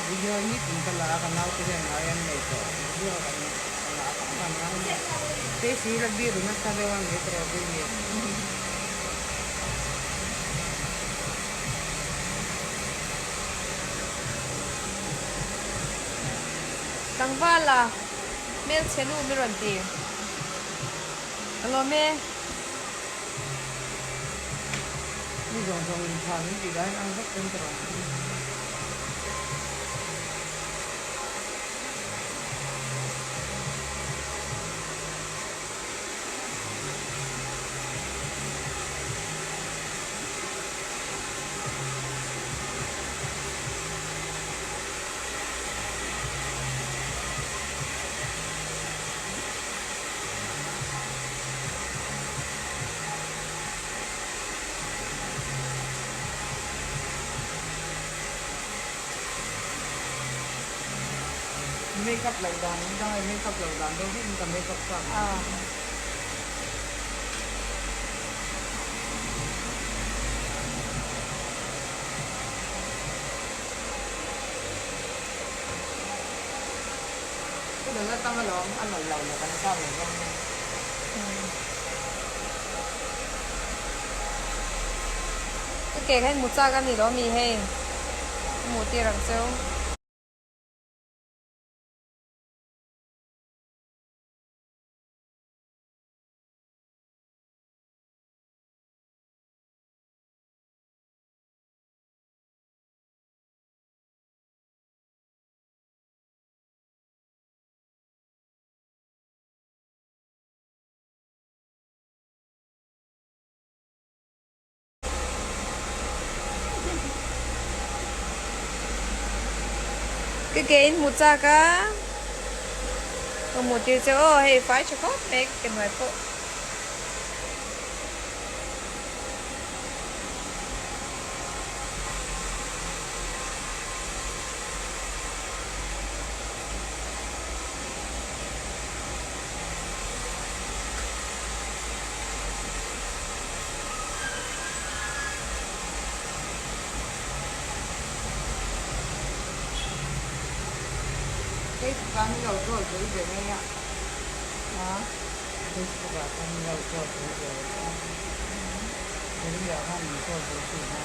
Video nitin ka la a, ka naute hian ngai an nei tawh. Video kan ngah vak vak ang a. Stacy hi la biru nasa deuh a ni tawh baby. Tlangvala hmelchhe nu mi rawn ti. Ka lawm e. Mi zawng zawng in tha min tih daiin ang vek dawn ka rawn ti. Makeup loh dan ni dang e makeup loh dan deuh vek in ka makeup chak a. Ka dal atang alawm a nalh lo leh kan chak lo zawng nia. Ka ke kha in hmu chak a ni lo mi hei ka hmuh tir ang cheu. Ka ke in hmu chak a, ka hmuh tir che aw hei fai tha khawp mai ka ke hnuai pawh. Facebook ah min lo troll pui ve mai a. Facebook ah khan min lo troll pui ve a. Delhi ah khan min troll pui thin a.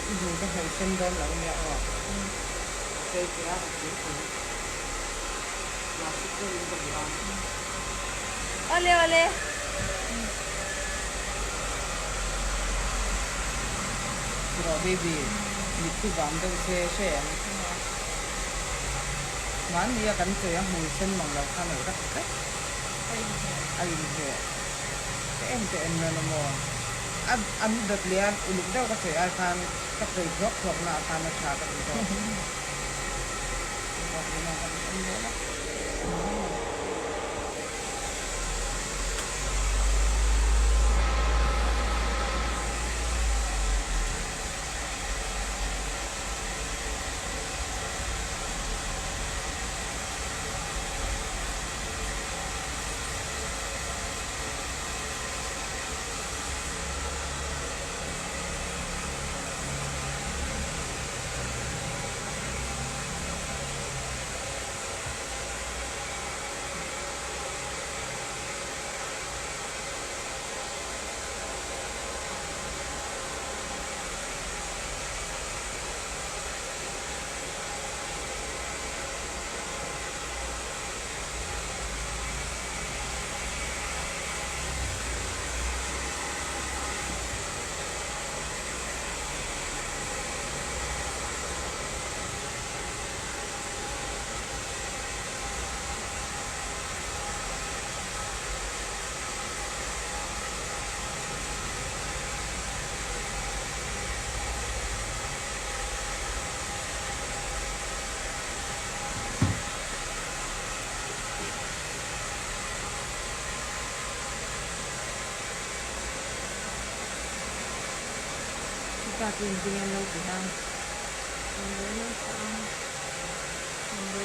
I hmui ka hnawih sen dawn lo nia aw. Chei che a ka thil pui. Plastic deuhin ka duh a. Awle awle. Rawh baby, mit hi vam deuh se hre ang. Mahni a kan chei a hmui sen mang lo khan a rak tlat. A inhmeh. Ka en ka en nawn a maw. A an dawt leh a uluk deuh ka chei ai khan ka chei thuak thuak na ah khan a tha ka ti zawk. Chutah chu engtin nge an lo tih ang?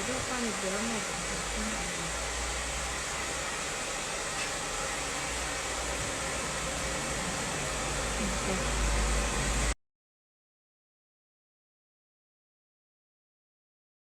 deuh kha a ni ber a maw?